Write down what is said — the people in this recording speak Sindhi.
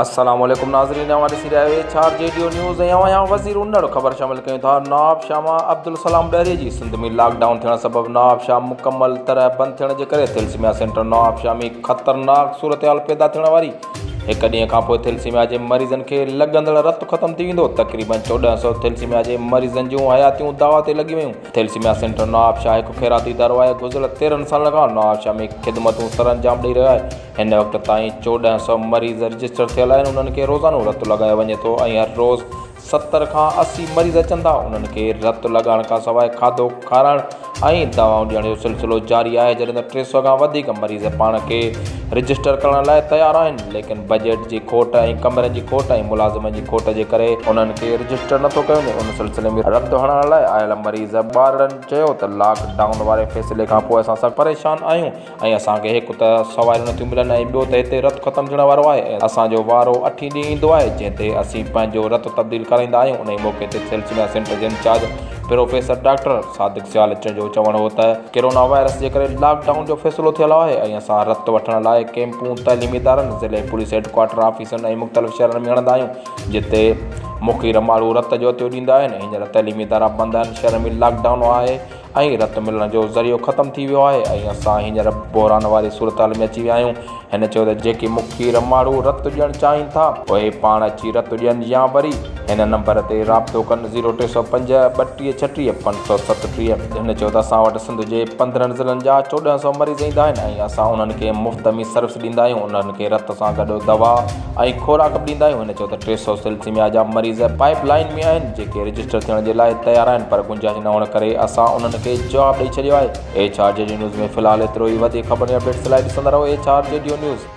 السلام عليڪم ناظرين اوهان ڏسي رهيا آهيو H R G D news ۽ اوهان آهيان وزير انڙ خبر شامل ڪيون ٿا نواب شاهه مان عبدالسلام ڏهري جي سنڌ ۾ لاڪ ڊائون ٿيڻ سبب نواب شاهه مڪمل طرح بند ٿيڻ جي ڪري ٿيلسيميا سينٽر نواب شاهه ۾ خطرناڪ صورتحال پيدا ٿيڻ واري هڪ ڏينهن کانپوء ٿيلسيميا جي مريضن کي لڳندڙ رت ختم ٿي ويندو، تقريبن 14 سئو ٿيلسيميا جي مريضن جون حياتيون داء تي لڳي ويون. ٿيلسيميا سينٽر نوابشاهه هڪ خيراتي ادارو آهي، گذريل 13 سالن کان نوابشاهه ۾ خدمتون سرانجام ڏئي رهيو آهي، هن وقت تائين 14 سئو مريض رجسٽر ٿيل آهن، انهن کي روزانو رت لڳايو وڃي ٿو ۽ هر روز 70 کان 80 مريض اچن ٿا، انهن کي رت لڳائڻ کانسواء کاڌو کارائڻ ۽ دوائون ڏيڻ جو سلسلو جاري آهي، جڏهن ته 300 کان وڌيڪ مريض پاڻ کي رجسٽر ڪرڻ لاء تيار آهن، ليڪن بجيٽ جي کوٽ ۽ ڪمرن جي کوٽ ۽ ملازمن جي کوٽ جي ڪري انهن کي رجسٽر نٿو ڪيو وڃي، ان سلسلي ۾ رت هڻائڻ لاء آيل مريض ٻارڙن چيو ته لاڪ ڊائون واري فيصلي کانپوء اسان سخت پريشان آهيون، ۽ اسان کي هڪ ته سواريون نٿيون ملن ۽ ٻيو ته هتي رت ختم ٿيڻ وارو آهي ۽ اسان جو وارو اٺين ڏينهن ايندو آهي جنهن تي اسين پنهنجو رت تبديل ڪرائيندا آهيون انهي موقعي تي ٿيلسيميا سينٽر جي incharge professor doctor Sadiq Sial جو چوڻ هو ته ڪرونا وائرس جي ڪري لاڪ ڊائون جو فيصلو ٿيل آهي ۽ اسان رت وٺڻ لاء ڪيمپون تعليمي ادارن ضلعي پوليس هيڊ ڪوارٽر آفيسن ۽ مختلف شهرن ۾ هڻندا آهيون جتي مخير ماڻهو رت جو عطيو ڏيندا آهن هينئر تعليمي ادارا بند آهن شهر ۾ لاڪ ڊائون آهي ۽ رت ملڻ جو ذريعو ختم ٿي ويو آهي ۽ اسان هينئر بحران واري صورتحال ۾ اچي ويا آهيون. هن چيو ته جيڪي مکي ماڻهو رت ڏيڻ چاهين ٿا اهي پاڻ اچي رت ڏين يا وري هن نمبر تي رابطو ڪن زيرو 305 32 36 537. هن چيو ته اسان وٽ سنڌ جي 15 ضلعن جا 14 سئو مريض ايندا آهن ۽ اسان انهن کي مفت ۾ سروس ڏيندا آهيون انهن کي رت سان گڏ دوا ۽ خوراڪ به ڏيندا آهيون. هن چيو ته 300 ٿيلسيميا جا مريض پائيپ لائين ۾ آهن جيڪي رجسٽر ٿيڻ جي لاء تيار آهن پر گنجائش نه هئڻ ڪري اسان انهن کي جواب ڏئي ڇڏيو آهي. ايڇ آر جي ڊي نيوز ۾ في الحال ايترو ئي وڌيڪ خبرن ۽ اپڊيٽس لاء ڏسندا رهو H R G D news.